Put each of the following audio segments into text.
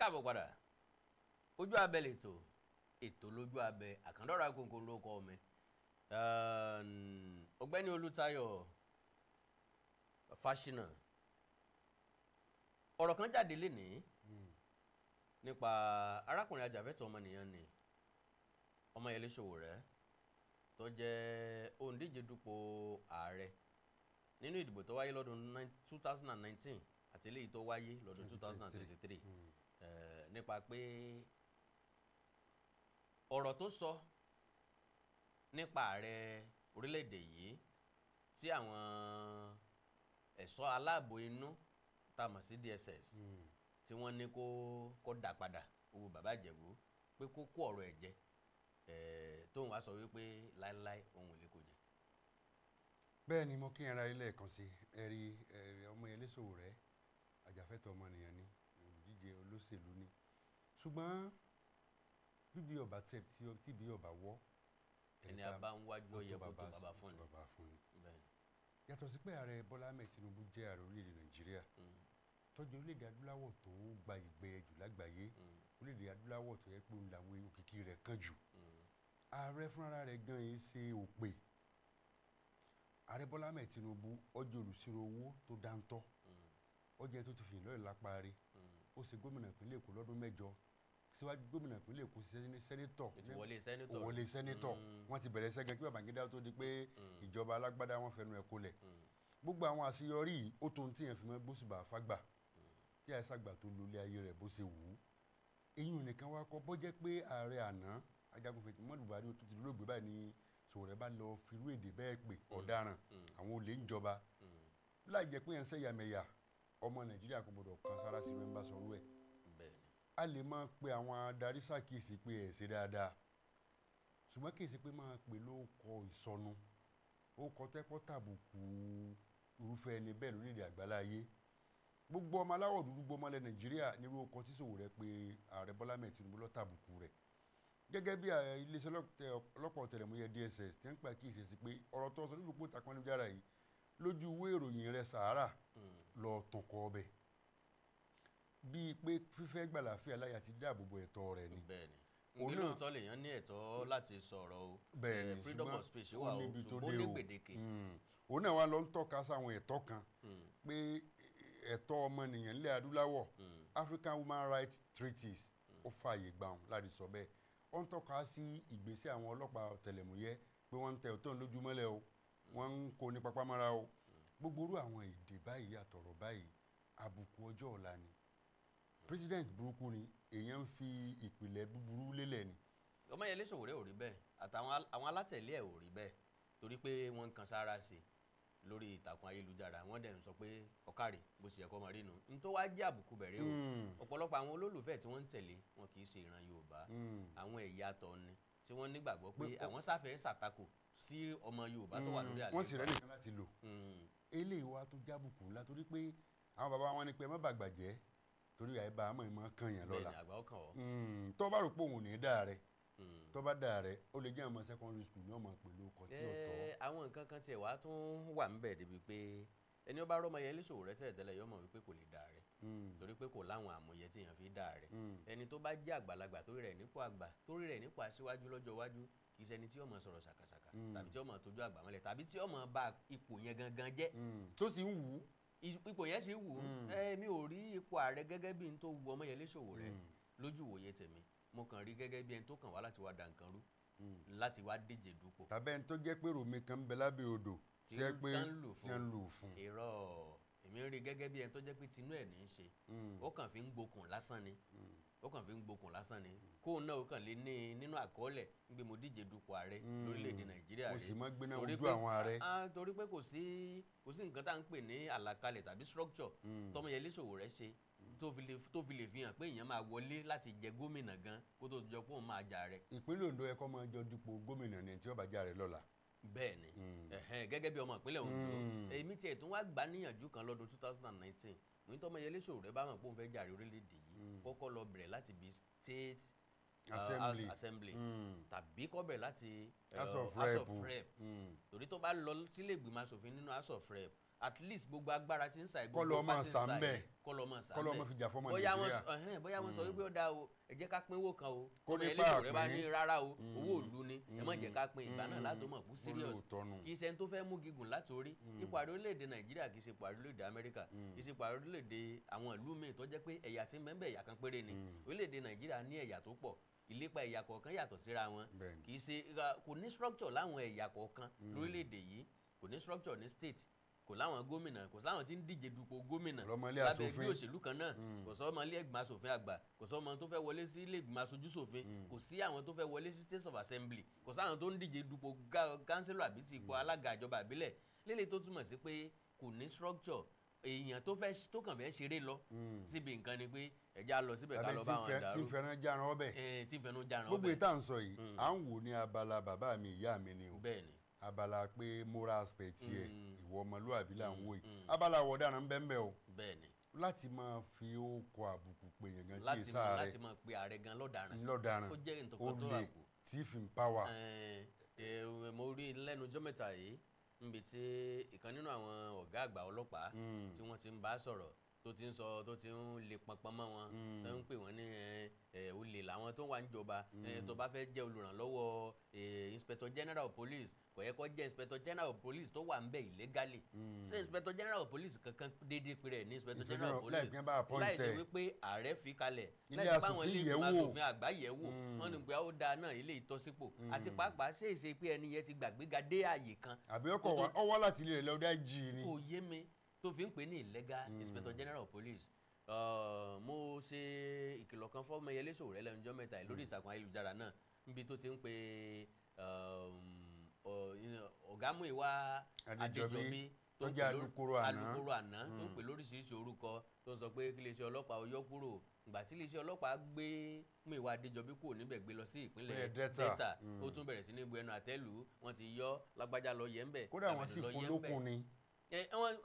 Káàbọ̀ padà. Ojú abẹ lètò, ètò lójú abẹ. Àkàndọ̀rọ̀ Akókò ló kọ́ mi. Ọ̀gbẹ́ni Olùtayọ̀ Fáṣínà, ọ̀rọ̀ kan jáde lénìí nípa arákùnrin ajàfẹ́tọ̀ọ́ ọmọnìyàn ni Ọmọyẹlé Sowore, tó jẹ́ òǹdíje dupò ààrẹ nínú ìdìbò tó wáyé lọ́dún 2019 àti eléyìí tó wáyé lọ́dún 2023, nípa pé ọ̀rọ̀ tó sọ nípa ààrẹ orílẹ̀-èdè yìí tí àwọn ẹ̀ṣọ́ aláàbò inú tá a mọ̀ sí DSS tí wọ́n ní kó dà padà owó Bàbá Ìjẹ̀bú, pé kó kó ọ̀rọ̀ ẹ̀ jẹ, tóun wá sọ wípé láéláé òun ò lè kó jẹ. Bẹ́ẹ̀ ni, mo kí ara ilé ẹ̀kan sí ẹ̀rí. Ọmọyẹlé Sowore, ajàfẹ́tọ̀ọ́ ọmọnìyàn ni, olùdíje olóṣèlú ni, ṣùgbọ́n bíbí ọba tẹ tí bí ọba wọ́, ẹni a bá ń wájú ó yẹ kó tó bàbá fún ni. Bàbá fún ni. Yàtọ̀ sí pé ààrẹ Bọ́lá Ahmed Tinubu jẹ́ ààrẹ orílẹ̀-èdè Nàìjíríà, tọ́jú orílẹ̀-èdè adúláwọ̀ tó gba ìgbẹ́ jù lágbàáyé, orílẹ̀-èdè adúláwọ̀ tó yẹ pé òun làwọn òkìkí rẹ̀ kàn jù, ààrẹ fúnra rẹ̀ gan yìí ṣe òpè. Ààrẹ Bọ́lá Ahmed Tinubu ó jẹ́ olùṣirò owó tó dáńtọ́, ó jẹ́ tó ti fìyìn lọ́rẹ̀ lápá rí. Ó ṣe gómìnà ìpínlẹ̀ Èkó lọ́dún 8 síwájú gómìnà ìpínlẹ̀ Èkó, ṣiṣẹ́ sẹ́nítọ̀. Wọlé sẹ́nítọ̀. Wọ́n ti bẹ̀rẹ̀ sẹ́gẹ̀ kí Babangida tó di pé ìjọba alágbádá wọn fẹnu ẹ̀ kolẹ̀. Gbogbo àwọn àṣeyọrí yìí, ó tó ohun tí yẹn fi mọ́ gbósùbà fágbà tí àìsàgbà tó lólé ayé rẹ̀ bó ṣe wù ú. Eyín nìkan wá kọ́ bó jẹ́ pé ààrẹ àná ajagunfẹ̀yìntì Muhammadu Buhari tó ti dolóògbé báyìí ni Sowore bá lọ firú èdè bẹ́ẹ̀ pé ọ̀daràn àwọn olè ń jọba, láì jẹ́ pé yẹn ń ṣẹ̀yàmẹ̀yà, ọmọ Nàìjíríà kò gbọdọ̀ kan sára sí rẹ̀ ń bá sọ̀rọ̀ ẹ̀. A lè máa pe àwọn adarí ṣàkíyèsí pé ẹ̀ ṣe dáadáa, ṣùgbọ́n kì í ṣe pé máa pè lóko ìsọnù, ó kọ tẹ́pọ́ tàbùkù irúfẹ́ ẹni bẹ́ẹ̀ lórílẹ̀‐èdè àgbáláyé. Gbogbo ọmọ aláwọ̀ dúdú, gbogbo ọmọ ilẹ̀ Nàìjíríà, nírú ọkọ̀ tí Sowore pé ààrẹ Bọ́lá Ahmed Tinubu ló tàbùkù rẹ̀. Gẹ́gẹ́ bí iléeṣẹ́ ọlọ́pàá ọ̀tẹlẹ̀múyẹ́ DSS ti ń pa kíyèsí sí pé ọ̀rọ̀ tó sọ lójú òpó ìtàkùn ayélujára yìí, lójú ìwé ìròyìn rẹ̀ Sahara, lọ tún kọ ọbẹ̀ bíi pé fífẹ́ gbàlàfíà láyà ti dáàbò bo ẹ̀tọ́ rẹ̀ ni. Bẹ́ẹ̀ni, lóòótọ́ lèèyàn ní ẹ̀tọ́ láti sọ̀rọ̀ o. Bẹ́ẹ̀ni, freedom of speech wà o, ṣùgbọ́n ó ní gbèdéke. Òun náà wá lọ ń tọ́ka sáwọn ẹ̀tọ́ kan pé ẹ̀tọ́ ọmọnìyàn nílẹ̀ adúláwọ̀, African Human Rights Treaties, ó fààyè gbà wọn láti sọ bẹ́ẹ̀. Ó ń tọ́ka sí ìgbésẹ̀ àwọn ọlọ́pàá ọ̀tẹlẹ̀múyẹ́ pé wọ́n ń tẹ òótọ́ lójúmọ́lẹ̀ o, wọ́n ń kó ní papámọ́ra o. Gbogbo irú àwọn èdè báyìí àtọ̀rọ̀ báyìí, àbùkù ọjọ́ ọ̀la ni. President burúkú ni, èèyàn ń fi ìpìlẹ̀ búburú lélẹ̀ ni. Ọmọyẹlé Sowore ò rí bẹ́ẹ̀, àtàwọn àwọn alátẹ̀lé ẹ̀ ò rí bẹ́ẹ̀, torí pé wọ́n ń kan sára sí i lórí ìtàkùn ayélujára. Wọ́n dẹ̀ ń sọ pé ọ̀kàrẹ̀ bó ṣe yẹ kó máa rí nu n tó wá jẹ́ àbùkù bẹ̀rẹ̀ o. Ọ̀pọ̀lọpọ̀ àwọn olólùfẹ́ tí wọ́n ń tẹ̀lé wọn kì í ṣe ìran Yorùbá, àwọn ẹ̀yà tọ̀ ni tí wọ́n nígbàgbọ́ pé àwọn sáfẹ́ ṣàtakò sí ọmọ Yorùbá tó wà lórí àlééfà. Wọ́n sì rẹ́ nìkan láti lò eléyìí wá tó jábùkù ńlá, torí pé àwọn bàbá wọn ní pé ẹ má bàgbà jẹ́, torí àìbá àmọ́ ìmọ̀ kan yẹn lọ́la. Tó bá rò pé òun ò ní dáa rẹ, tó bá dáa rẹ, ó lè jẹ́ àwọn secondary school ní ọmọ pẹ̀lú ọkọ̀ tí ò tọ́. Àwọn nǹkan kan tiẹ̀ wá tún wà ńbẹ̀ débi pé ẹni ó bá rọ́mọyẹlé Sowore tẹ́lẹ̀tẹ́lẹ̀ yóò mọ̀ wípé kò lè dáa rẹ, torí pé kò láwọn àmúyẹ tí èèyàn fi dáa rẹ. Ẹni tó bá jẹ́ àgbàlagbà torí rẹ̀ nípò àgbà, torí rẹ̀ nípò aṣíwájú lọ́jọ́ iwájú, kì í ṣẹni tí yóò máa sọ̀rọ̀ ṣàkàṣàkà tàbí tí yóò máa tójú àgbà mọ́lẹ̀ tàbí tí yóò máa ba ipò yẹn gangan jẹ́. Tó sì ń wù ú, ipò yẹn sì wù ú. Mi ò rí ipò ààrẹ gẹ́gẹ́ bí n tó wu Ọmọyẹlé Sowore lójú ìwòye tèmi. Mo kàn rí gẹ́gẹ́ bí ẹni tó kàn wá láti wá da nǹkan rú, láti wá díje dupò. Tàbí ẹni tó jẹ́ pé ròmí kan ń bẹ lábẹ́ odò tí ẹ pé tí ń lù fún. Irọ́, èmi ń rí gẹ́gẹ́ bí ẹni tó jẹ́ pé tinú ẹ̀ ní í ṣe, ó kàn fi ń gbókùn lásán ni, ó kàn fi ń gbókùn lásán ni, kóun náà ó kàn lé ní nínú àkọọ́lẹ̀ ń gbé mo díje dupò ààrẹ lórílẹ̀‐èdè Nàìjíríà rẹ̀. Mo sì máa gbéná ojú àwọn ààrẹ. Torí pé kò sí nǹkan tá à ń pè ní àlàkalẹ̀ tàbí structure tọmọyẹlé Sowore ṣe tó fi lè fi hàn pé èèyàn máa wọlé láti jẹ gómìnà gan kó tó jọ pé òun máa jà rẹ̀. Ìpínlẹ̀ Ondo ẹ̀kọ́ máa jọ dupò gómìnà ní tí ó bá jà rẹ̀ lọ́la. Bẹ́ẹ̀ni, gẹ́gẹ́ bí ọmọ ìpínlẹ̀ Ondo, èmi tiẹ̀ tún wá gbà níyànjú kan lọ́dún 2019 ní tọmọyẹlé Sowore bá mọ̀ pé òun fẹ́ jàre orílẹ̀-èdè yìí, kọ́kọ́ lọ bẹ̀rẹ̀ láti bí state assembly tàbí kó bẹ̀rẹ̀ láti House of Rep. Torí tó bá lọ sílé ìgbìmọ̀ asòfin nínú House of Rep, At least gbogbo agbára tí ń sa, Kọ́ gbogbo lọ ipá máa tí ń sà sa ń bẹ̀. yìí, kọ́ lọ máa sà ń Kọ́ lọ bẹ̀. máa fi jà fọ́mọ Bóyá wọ́n Nàìjíríà. Bóyá wọ́n sọ wípé ó dáa o, ẹ jẹ́ ká pínwó kan o. Kó Tọ́mọ ní Ẹlẹ́sìn rẹ bá pàápín. ní rárá o, owó ìlú ni, ẹ má jẹ́ ká pín, ìgbà náà látó mọ̀ kú serious. Olóòótọ́ nù. Kì í ṣe ẹni tó fẹ́ mú gígùn láti orí ipò ààrẹ orílẹ̀-èdè Nàìjíríà, kì í ṣe ipò ààrẹ orílẹ̀-èdè Amẹ́ríkà, kì í ṣe ipò ààrẹ orílẹ̀-èdè àwọn ìlú míì tó jẹ́ pé ẹ̀yà sí mẹ́ńbẹ̀, ẹ̀yà kan péré ni. Orílẹ̀-èdè Nàìjíríà ní ẹ̀yà tó pọ̀, ìlépa ẹ̀yà kọ̀ọ̀kan yàtọ̀ síra wọn. Kì í ṣe, kò ní structure láwọn ẹ̀yà kọ̀ọ̀kan lórílẹ̀-èdè yìí, kò ní structure ní state, kò láwọn gómìnà, kò sáwọn tí ń díje dupò gómìnà Ọlọ́mọlé lábẹ́ ẹgbẹ́ aṣòfin. òṣèlú kan náà, kò sọ́mọ ilé ìgbìmọ̀ aṣòfin àgbà, kò sọ́mọ tó fẹ́ wọlé sí ilé ìgbìmọ̀ aṣojú ṣòfin, kò sí àwọn tó fẹ́ wọlé sí state of assembly, kò sáwọn tó ń díje dupò kánsílọ̀ àbí ti ipò alága ìjọba ìbílẹ̀ lélẹ̀, tó túmọ̀ sí pé kò ní structure. Èèyàn tó fẹ́, tó kàn fẹ́ ṣeré lọ síbi nǹkan ni pé ẹ̀já lọ síbẹ̀ ká Tàbí lọ tí bá wọn tí dàrú. ń fẹ́ràn járan ọbẹ̀. Tí ń fẹnu jarun Gbogbo ọbẹ̀. ìta ń sọ yìí, à ń wò ní abala bàbá mi, ìyá mi ni o. bẹ́ẹ̀ ni Abala pé moral aspect yẹ, ìwọ ọmọlúwàbí là ń wò yìí. Abala wọ̀ ọ̀daràn ń bẹ́ẹ̀ bẹ́ẹ̀ o. bẹ́ẹ̀ ni Láti máa fi ókọ àbùkù pè yàn gan tí Láti èsà máa rẹ̀ láti máa pe ààrẹ gan lọ́daràn, ńlọ́daràn, ó jẹ́ nǹkan tó olè, àpò. thief in power. Mo rí lẹ́nu ọjọ́ mẹ́ta yìí níbi tí ìkan nínú àwọn ọ̀gá àgbà ọlọ́pàá tí wọ́n ti ń bá sọ̀rọ̀, tó ti ń sọ, tó ti ń le pọnpọn mọ́ wọn, tó ń pè wọ́n ní ẹ olè làwọn tó wà níjọba. Tó bá fẹ́ jẹ́ olùrànlọ́wọ́ Inspector General of Police, kò yẹ kó jẹ́ Inspector General of Police tó wà ń bẹ̀ illegally. Ṣé Inspector General of Police kankan déédéé pé rẹ̀ ní Inspector General of Láì Police pín bá appoint láì ṣe ẹ̀. wípé ààrẹ fi kalẹ̀, Ilé láì ṣe báwọn aṣòfin ilé yẹ̀ ìgbìmọ̀ wò. aṣòfin àgbà yẹ̀ wò, wọ́n ní pé ó dáa náà, ilé ìtọ́sípò, àti pàápàá ṣe é ṣe pé ẹni yẹn ti gbàgbéga dé ààyè kan. Àbí ọkọ̀ wa ọwọ́ láti ilé rẹ̀ lọ́dọ̀ IG ni. Kò yé mi tó fi ń pè ní illegal Inspector General of Police. Mo ṣe ìkìlọ̀ kan fọ́mọ Ẹyẹlé Sowore lẹ́nu ọjọ́ mẹ́ta yìí lórí ìtàkùn ayélujára náà, níbi tó ti ń pe ọ̀gá Múyìwá Adéjọbí, Adéjọbí tó ń jẹ́ pè alukoro àná. Alukoro àná, tó ń pè lóríṣiríṣi orúkọ, tó ń sọ pé kí iléeṣẹ́ ọlọ́pàá ó yọ kúrò. Ìgbà tí iléeṣẹ́ ọlọ́pàá gbé Múyìwá Adéjọbí kúrò níbẹ̀, gbé lọ sí ìpínlẹ̀ Ìpínlẹ̀ Delta. Delta, ó tún bẹ̀rẹ̀ sí ní bu ẹnu àtẹ́lù, wọ́n ti yọ lágbájá lọ yẹ ń bẹ̀, Kódà wọ́n sì tàmẹ̀dù lọ fún yẹ ń bẹ̀. lókun ni. Wọ́n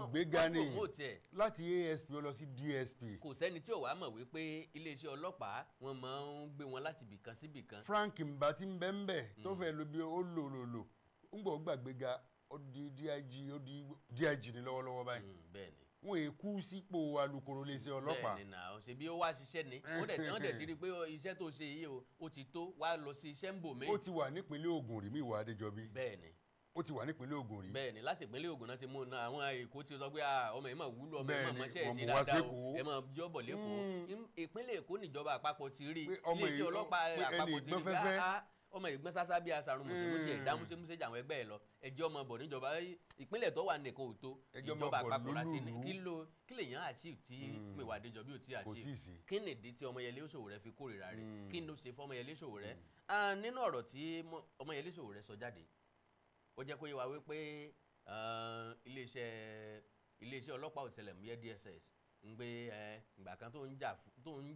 Ìgbéga wọ́n ni. promote ẹ̀. Láti ASP ó lọ sí DSP. Kò sẹ́ni tí ò wá mọ̀ wípé iléeṣẹ́ ọlọ́pàá, wọ́n máa ń gbé wọn láti ibìkan sí ibìkan. Frank Mba tí ń bẹ́ ń bẹ̀ tó fẹ́ lo bí ó lò lò lò ń gbọ́ gbàgbéga, ó di DIG, ó di DIG ní lọ́wọ́lọ́wọ́ báyìí. Bẹ́ẹ̀ ni. Wọ́n èé kú sípò alukoro iléeṣẹ́ ọlọ́pàá. Bẹ́ẹ̀ ni náà, ṣe bí ó wá ṣiṣẹ́ ni, ó dẹ̀ tí wọ́n dẹ̀ ti rí i pé iṣẹ́ tó ṣe yìí o, ó ti tó, wá lọ sí iṣẹ́ ń bò mí. Ó ti wà nípínlẹ̀ Ògùn rí, Múyìwá Adéjọbí. Bẹ́ẹ̀ ni. Ó ti wà nípínlẹ̀ Ògùn rí. Bẹ́ẹ̀ ni, láti ìpínlẹ̀ Ògùn náà ti mú un náà. Àwọn Èkó ti sọ pé, "Ah, ọmọ yìí mà wúlò, ọmọ yìí mà Bẹ́ẹ̀ ni, mọṣẹ́ wọ́n ṣe mú wá dáadáa o, sékòó. ẹ máa jọ́bọ̀ lẹ́kọ̀ọ́." Ìpínlẹ̀ Èkó níjọba àpapọ̀ ti rí, Pé ọmọ iléeṣẹ́ yìí, ọlọ́pàá pé ẹni àpapọ̀ ti rí ìgbọ́n pé, fẹ́fẹ́. "Ah, ah, ọmọ ìgbọ́n sásá bí asàrùn mùsèmùsè ẹ̀dá músèmúsè jà àwọn ẹgbẹ́ ẹ lọ, ẹjọ́ ọmọ bọ̀ níjọba ìpínlẹ̀ tó wà nìkan ò tó Ẹjọ́ máa ìjọba bọ̀ àpapọ̀ láti ní." lólùlú. Kí ló kí lèèyàn achieve tí Múyìwá Adéjọbí ò tí Kò achieve? tíì sí. Kí nìdí tí Ọmọyẹlé Sowore fi kórìíra rẹ̀? Kí ló ṣe fọmọyẹlé Sowore? Ah, nínú ọ̀rọ̀ tí Ọmọyẹlé Sowore sọ jáde, ó jẹ́ kó yé wa wípé iléeṣẹ́ ọlọ́pàá ọ̀tẹlẹ̀múyẹ́ DSS ń gbé ẹ ìgbà kan tó ń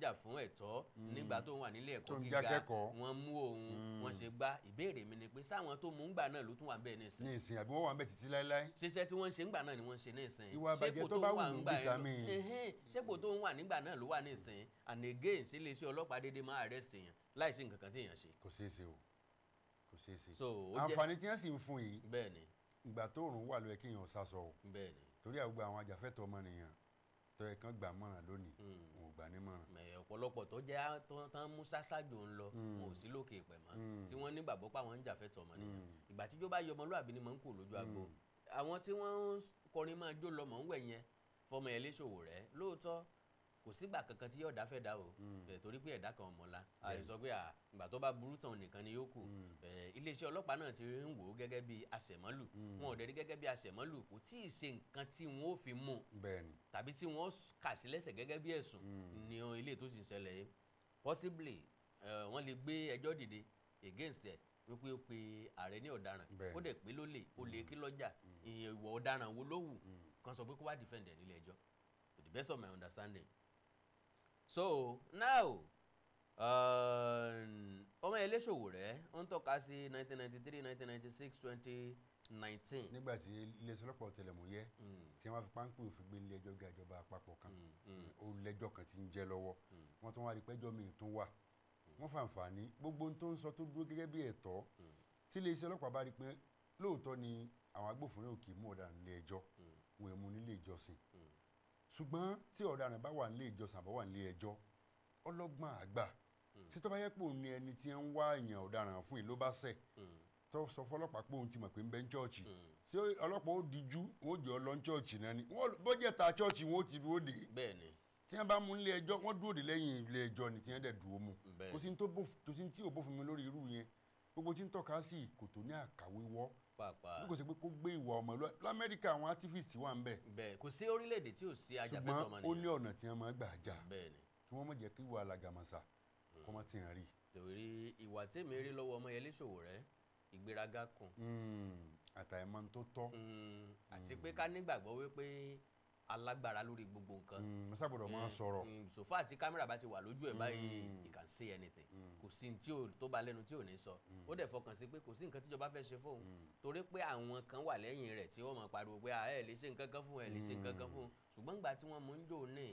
jà fún ẹ̀tọ́ nígbà tó ń wà nílé ẹ̀kọ́ Tó ń gíga, jákẹ́kọ̀ọ́. wọ́n mú òun, wọ́n ṣe gbá. Ìbéèrè mi ni pé sáwọn tó mú ń gbà náà ló tún wà bẹ́ẹ̀ nísìn? Ní ìsìn, àbí wọ́n wà ń bẹ̀ títí láéláé? Ṣiṣẹ́ tí wọ́n ń ṣe ńgbà náà ni wọ́n ń ṣe nísìn? Ìwà Ṣé àbàjẹ́ ipò tó bá wà wù ló ń ńgbà yẹn determine. Ṣé ipò tó ń wà nígbà náà ló wà nísìn? And again, ṣé iléeṣẹ́ ọlọ́pàá déédéé máa arrest èèyàn láì sí nǹkan kan tí èèyàn ṣe? Kò ṣeé ṣe o, kò ṣeé ṣe. So ó jẹ́ Àǹfààní tí wọ́n sì ń fún yìí, bẹ́ẹ̀ ni ìgbà tó òrùn wà ló yẹ kéèyàn sá sọ o. bẹ́ẹ̀ ni Torí àgbà àwọn ajàfẹ́tọ̀ọ́ ọmọnìyàn tó yẹ kán gbà mọ̀ràn lónìí, wọn ò gbà ní mọ̀ràn. Mẹ ọ̀pọ̀lọpọ̀ tó jẹ́ tó tán mú sáṣájò ń lọ, wọn ò sí lókè ìpẹ̀ mọ́, tí wọ́n nígbàgbọ́ pé àwọn ń jàfẹ́tọ̀ọ́ ọmọnìyàn. Ìgbà tí jó bá yọ ọmọlúàbí ni mò ń kú lójú agbo. Àwọn tí wọ́n ń kọrin máa jó lọ mọ̀ ń wẹ̀ yẹn fọmọ Sowore lóòótọ́, kò sígbà kankan tí yóò dá fẹ́ dá o. Torí pé ẹ̀dá kan ọmọla àìsọ pé ìgbà tó bá burú tán nìkan ni yóò kù. Iléeṣẹ́ ọlọ́pàá náà ti ń wò ó gẹ́gẹ́ bí àṣẹmọ́lù, wọn ò dẹ̀ rí gẹ́gẹ́ bí àṣẹmọ́lù, kò tí ì ṣe nǹkan tí wọ́n ó fi mú un tàbí tí wọ́n kà sí lẹ́sẹ̀ gẹ́gẹ́ bí ẹ̀sùn ní ilé tó sì ń ṣẹlẹ̀ yìí. Possibly wọ́n lè gbé ẹjọ́ dìde against ẹ̀ wípé ó pe ààrẹ ní ọ̀daràn, ó dẹ̀ pé lólè, ó lè kí lọ́jà, ìwọ̀ ọ̀daràn wo ló wù kan sọ pé kó wá defend ẹ̀ nílé ẹjọ́, to the best of my understanding. So now, Ọmọyẹlé Sowore ń tọ́ka sí 1993, 1996, 2019. Nígbà tí iléeṣẹ́ ọlọ́pàá ọ̀tẹlẹ̀múyẹ́ tí wọ́n fi páńpẹ́ òfin gbé nílé ẹjọ́ gíga ìjọba àpapọ̀ kan, ó lẹ́jọ́ kan tí ń jẹ́ lọ́wọ́, wọ́n tún wá rí pẹ́jọ́ míì tún wà, wọ́n fàǹfààní gbogbo ohun tó ń sọ tó dúró gẹ́gẹ́ bí ẹ̀tọ́. Tí iléeṣẹ́ ọlọ́pàá bá rí pé lóòótọ́ ni àwọn agbófinró kì í mú ọ̀daràn nílé ẹjọ́. Wọn ò mú nílé ìjọsìn. Ṣùgbọ́n tí ọ̀daràn bá wà nílé ìjọsìn àbọ̀ wà nílé ẹjọ́, ọlọ́gbọ́n àgbà tí tó bá yẹ pé òun ni ẹni tí ń wá èèyàn ọ̀daràn fún yìí ló bá ṣẹ̀, tó sọ fọlọ́pàá pé òun ti mọ̀ pé ń bẹ ní chọ́ọ̀chì, ṣé ọlọ́pàá ó dijú wọn ó jẹ́ ọ lọ ní chọ́ọ̀chì náà ni? Bọ́jẹ̀ ta chọ́ọ̀chì wọn ó ti dúró dè. Bẹ́ẹ̀ ni. Tí wọ́n bá mú nílé ẹjọ́, wọ́n dúró dè lẹ́yìn ilé ẹjọ́ ni tí wọ́n dẹ̀ dúró mú. Bẹ́ẹ̀. Kò sí tí ò bófin mu lórí irú yẹn. Gbogbo tí ń tọ́ka sí kò tó ní àkàwé wọ́. Pàápàá. Bí kò sí pé kó gbé ìwà ọmọ lọ l'Amẹ́ríkà, àwọn activist wà ń bẹ̀. Bẹ́ẹ̀, kò sí orílẹ̀-èdè tí ò sí ajàfẹ́tọ̀ọ́ Ṣùgbọ́n ó ní ọmọnìyàn. ọ̀nà tí wọ́n máa gbà jà Bẹ́ẹ̀ ni. kí wọ́n má jẹ́ kí ìwà alàgàmọ̀sà kọ́ mọ́ ti hàn rí. Torí ìwà tèmi rí lọ́wọ́ Ọmọyẹlé Sowore, ìgbéraga kùn. Àtàìmọ̀ tó tọ́. Àti pé ká nígbàgbọ́ wípé alágbára lórí gbogbo nǹkan. Mo sábọ̀dọ̀ máa sọ̀rọ̀. So far tí kámẹ́rà bá ti wà lójú ẹ̀ báyìí, he can say anything. Kò sí tí ò tó bá lẹ́nu tí ò ní sọ. Ó dẹ̀ fọkàn sí pé kò sí nǹkan tíjọba fẹ́ ṣe fóun, torí pé àwọn kan wà lẹ́yìn rẹ̀ tí wọ́n máa pariwo pé, "Ah, ẹ lè ṣe nǹkan kan fún ẹ, lè ṣe nǹkan kan fún." Ṣùgbọ́n ìgbà tí wọ́n mú ń jò ní,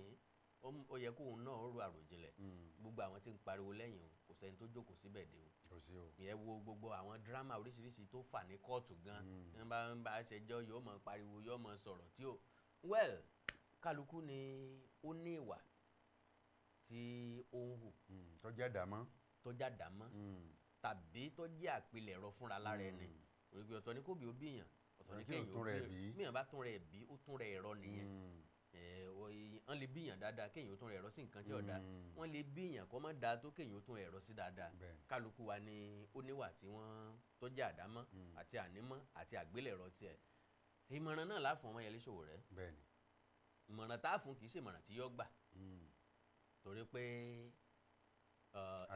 ó yẹ kóun náà ro àròjinlẹ̀. Gbogbo àwọn tí ń pariwo lẹ́yìn o, kò sẹ́ni tó jókòó síbẹ̀ dé o. Kò sí o. Ìyẹn wo gbogbo àwọn drama oríṣiríṣi tó fà ní kóòtù gan, ń bá ń bá ṣẹjọ́, yóò máa pariwo, yóò máa sọ̀rọ̀ tí ó well. Kálukú ni ó ní ìwà tí ó ń hù Tó jẹ́ àdámọ́. Tó já dámọ́ tàbí tó jẹ́ àpilẹ̀rọ fúnra lára ẹni, orí pé ọ̀tọ̀ ni kò bí ó bíyàn, ọ̀tọ̀ ni Kí o kéèyàn tún ó rẹ̀ bí. bí. Bíyàn bá tún rẹ̀ bí, ó tún rẹ̀ ẹ̀rọ nìyẹn. Wọ́n lè bíyàn dáadáa, kéèyàn ó tún rẹ̀ ẹ̀rọ sí nǹkan tí ò dáa. Wọ́n lè bíyàn kó má dáa tó, kéèyàn ó tún rẹ̀ ẹ̀rọ sí dáadáa. Kálukú wa ni ó níwà tí wọ́n tó jẹ́ àdámọ́ àti ànímọ́ àti àgbélẹ̀rọ tiẹ̀. Ìmọ̀ràn náà láàfún Ọmọyẹlé Sowore. Ìmọ̀ràn tá a fún kì í ṣe ìmọ̀ràn tí yọ gbà, torí pé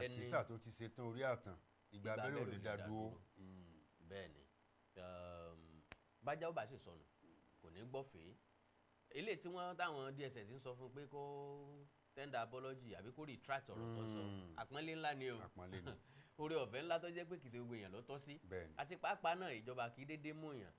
ẹni Àkísà tó ti ṣe tán orí àtàn, ìgbà ìgbà abẹ́rẹ́ ò abẹ́rẹ́ lè ò lè dá dá dúró. dúró. Bẹ́ẹ̀ ni. Bájá ó bá sì sọnù, kò ní gbọ́fẹ̀ẹ́. Eléyìí tí wọ́n táwọn DSS ń sọ fún pé kó tender apology àbí kó retract ọ̀rọ̀ tó sọ, àpọ́nlé ńlá ni o. Àpọ́nlé ni. Oore ọ̀fẹ́ ńlá tó jẹ́ pé kì í ṣe gbogbo èèyàn ló tọ́ sí. Àti pàápàá náà, ìjọba kì í dédé mú èèyàn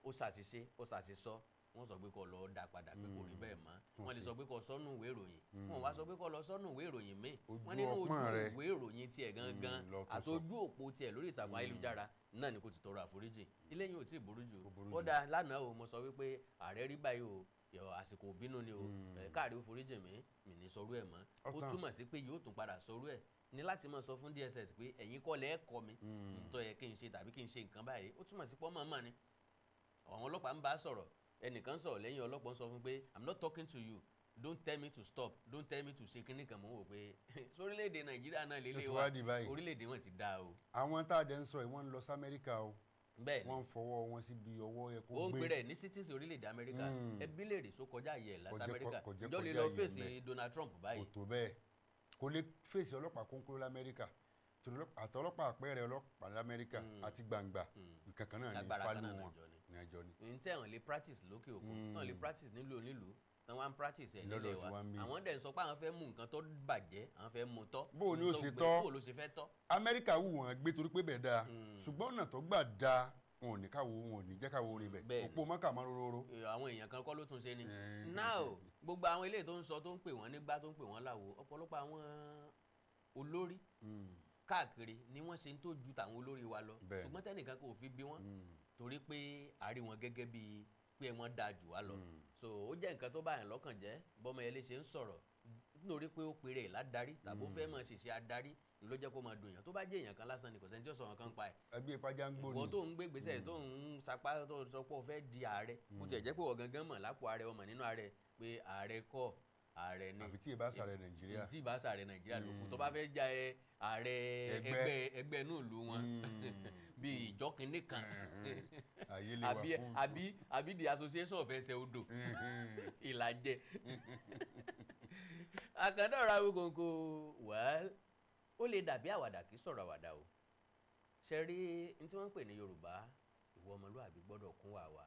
ó ṣàṣìṣe, ó ṣàṣìṣọ, wọ́n sọ pé kó lọ dá padà, pé kò rí bẹ́ẹ̀ mọ́. Tún Wọ́n lè ṣe. sọ pé kó sọ́nù ìwé ìròyìn. Wọ́n wá sọ pé kó lọ sọ́nù ìwé ìròyìn míì. Ojú Wọ́n nínú ojú ọpọ́n rẹ̀. ìwé ìròyìn tiẹ̀ gangan Lọ tún àti sọ. ojú òpó tiẹ̀ lórí ìtàkùn ayélujára náà ni kò ti tọrọ àforíjì. Ilé yìí ò tí ì burú jù. Kò burú Ó jù. dáa. Lánàá o, mo sọ wípé ààrẹ rí báyìí o, yọ àsìkò òbínú ni o. Ẹ káàrí ó foríjì mí, mi ní sọrú ẹ̀ mọ́. Ó Ó tán. túmọ̀ sí pé yóò tún padà sọrú ẹ̀ ní láti máa sọ fún DSS pé ẹ̀yin kọ́ lẹ́ẹ̀ kọ́ mi ntọ́ yẹ kí n ṣe tàbí kí n ṣe nǹkan báyìí. Ó túmọ̀ sí pọ́ mọ̀ọ́mọ̀ ni. Àwọn ọlọ́pàá ń bá a sọ̀rọ̀, ẹnìkan sọ̀rọ̀ lẹ́yìn ọlọ́pàá, ń sọ fún pé, "I'm not talking to you. Don't tell me to stop, don't tell me to ṣe kíní kan." Mọ̀ ń wò pé sórílẹ̀-èdè Nàìjíríà náà Ó lélẹ̀ ti wa. wá di báyìí. Orílẹ̀-èdè wọn ti dáa o. Àwọn tá a dẹ̀ ń sọ yìí, wọ́n ń lọ sí Amẹ́ríkà o. Bẹ́ẹ̀ ni. Wọ́n ń fọwọ́ wọn síbi ọwọ́ yẹ kó Ó ń gbé. pè rẹ̀ ní citizen orílẹ̀-èdè Amẹ́ríkà. Ẹbí lè rè so kọjá àyè ẹ̀ Kò lásì jẹ́ Amẹ́ríkà. kò jẹ́ Ìjọ lè kọjá lọ àyè fèsì ńbẹ̀. Donald Trump Kò báyìí? tó bẹ́ẹ̀. Kò lè fèsì ọlọ́pàá kónkóró lamẹ́ríkà, torí àtọlọ́pàá àpẹẹrẹ ọlọ́pàá lamẹ́ríkà àti gbangba ìkankan náà ní Agbára kan fálù náà wọn jọ ni. ní àjọ ni. N tẹ́ wọn lè practice lókè òkun, tán lè practice nílùú onílùú, tán wá ń practice ẹ̀ Lọ́dọ̀ nílẹ̀ tí wa. wá ń bí. Àwọn dẹ̀ ń sọ pé àwọn fẹ́ mú nǹkan tó bàjẹ́, àwọn fẹ́ mú tọ́. Bó o ní ó Tó ṣe gbẹ, tọ́? Bó o ló ṣe fẹ́ tọ́? Amẹ́ríkà wù wọ́n gbé torí pé bẹ́ẹ̀ dáa, ṣùgbọ́n ọ̀nà tó gbà dáa, wọn ò ní káwo, wọn ò ní jẹ́ káwo orin bẹ̀. Bẹ́ẹ̀ ni. Òpó mọ́kà mọ́ róróró. Àwọn èèyàn kan kọ́ ló tún ṣe ni. Now, gbogbo àwọn eléyìí tó ń sọ, tó ń pè wọ́n nígbà, tó ń pè wọ́n láwo, ọ̀pọ̀lọpọ̀ àwọn olórí káàkiri ni wọ́n ṣe ń tó ju tàwọn olórí wa lọ. Ṣùgbọ́n tẹ́nìkan kò fi bí wọ́n, torí pé a rí wọn gẹ́gẹ́ bíi pé wọ́n dáa jù wá lọ. So ó jẹ́ nǹkan tó bá yàn lọ́kàn jẹ́ bọ́mọ ẹlẹ́ ṣe ń sọ̀rọ̀, nítorí pé ó pèrè ẹ̀ ládarí tàbí ó fẹ́ máa ṣèṣe adarí ló jẹ́ kó máa dùn yàn. Tó bá jẹ́ èèyàn kan lásán ni, kò sẹ́ni tí ó sọ̀rọ̀ kan pa ẹ̀. Ẹbí ìpájà ń gbóni. Ìwọ tó ń gbé gbèsè, tó ń sapá, tó sọ pé o fẹ́ di ààrẹ, bó tiẹ̀ jẹ́ pé wọ́n gangan mọ̀ lápò ààrẹ, ọmọ nínú ààrẹ pé ààrẹ kọ́, ààrẹ ni. Àfi tí ì bá sàrẹ̀ Nàìjíríà. Tí ì bá sàrẹ̀ Nàìjíríà ló kù. Tó bá fẹ́ ja ẹ ààrẹ Ẹgbẹ́. ẹgbẹ́ inú ìlú wọn bíi ìjọ kìnínní kan, Àyè lè wà àbí fún. àbí the association of ẹsẹ̀ odò ìlàjẹ àkàndọ̀rọ̀ Awíkonko. Well, ó lè dàbí àwàdà, kì í sọ̀rọ̀ àwàdà o. Ṣe rí n tí wọ́n ń pè ní Yorùbá, ìwọ ọmọlúwàbí gbọ́dọ̀ kún wà wá.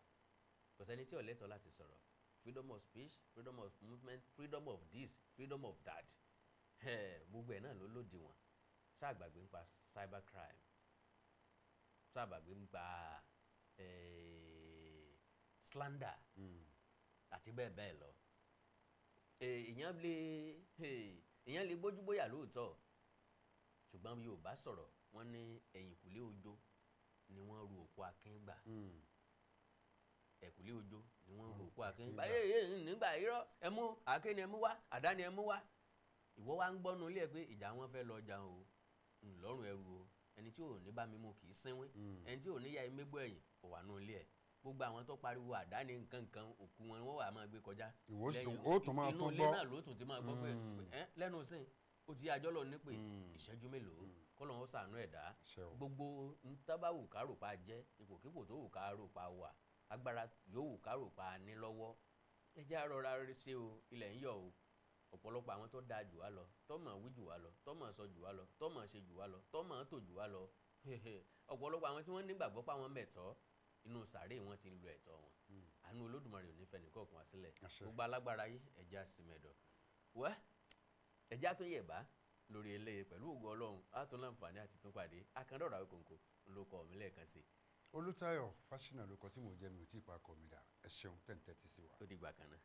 Kò sẹ́ni tí ò lẹ́tọ̀ọ́ láti sọ̀rọ̀. Freedom of speech, freedom of movement, freedom of this, freedom of that, gbogbo ẹ̀ náà ló lòdìwọ̀n. Ṣáàgbàgbé ń pa cybercrime, ṣáàgbàgbé ń pa slander àti bẹ́ẹ̀ bẹ́ẹ̀ lọ. Èèyàn lè gbójúgbóyà lóòótọ́, ṣùgbọ́n Yorùbá sọ̀rọ̀, wọ́n ní ẹ̀yìnkùlé ojó ni wọ́n ru òkú Akin gbà. Ẹ̀kúlé ojó ni wọ́n ń ro òkú àké báyé nígbà irọ́ ẹ mú àké ni ẹ mú wá, àdá ni ẹ mú wá. Ìwọ wá ń gbọ́nu ilé ẹ pé ìjà wọn fẹ́ lọ jà o, ńlọrùn ẹrù o, ẹni tí ò ní bá mi mú kì í sínwín, ẹni tí ò ní ya emégbó ẹ̀yìn kò wà nù ilé ẹ̀. Gbogbo àwọn tó pariwo àdáni nǹkan òkú wọn wọ́n wà máa gbé kọjá. Ìwọ sì tún- ó tún máa inú tún ilé gbọ́. náà ló tún ti máa gbọ́ pé ẹ lẹ́nu sìn ó ti yá ajọ́ lọ nípè ìṣẹ́jú mélòó kọ́lọ́n ó ṣàánú ẹ̀dá. Àṣẹ o. Gbogbo ntábàwù kárò pa jẹ́, ipòkípò tó wù kárò pa wà, agbára yòówù kárò pa ní lọ́wọ́, ẹ jẹ́ àrọ́ra ṣe o, ilẹ̀ ń yọ̀ o. Ọ̀pọ̀lọpọ̀ àwọn tó dáa jù wá lọ, tọ́mọ̀ wí jù wá lọ, tọ́mọ̀ sọ jù wá lọ, tọ́mọ̀ ṣe jù wá lọ, tọ́mọ̀ tò jù wá lọ, ọ̀pọ̀lọpọ̀ àwọn tí wọ́n nígbàgbọ́ pa wọn mẹ̀tọ́ inú sàárè wọn ti ń lo ẹ̀tọ́ wọn. Àánú Olódùmarè ò ní fẹ́ nìkọ̀ọ̀kan wá sílẹ̀. Àṣẹ. Gbogbo alágbára yìí, ẹ̀já sì mẹ̀dọ̀ wẹ́, ẹ̀já tó yẹ̀ bá lórí eléyìí pẹ̀lú ògo Ọlọ́run, á tún láǹfààní àti tún pàdé. Akandọ̀rọ̀ Awíkonko ló kọ́ mi lẹ́ẹ̀kan sí i. Olùtayọ̀ Fáṣínà ló kọ tí mò ń jẹ́, mi ò tí ì pa akọ mi dà. Ẹ ṣeun tẹ̀ ń tẹ́tí sí wa. Ó dìgbà kan náà.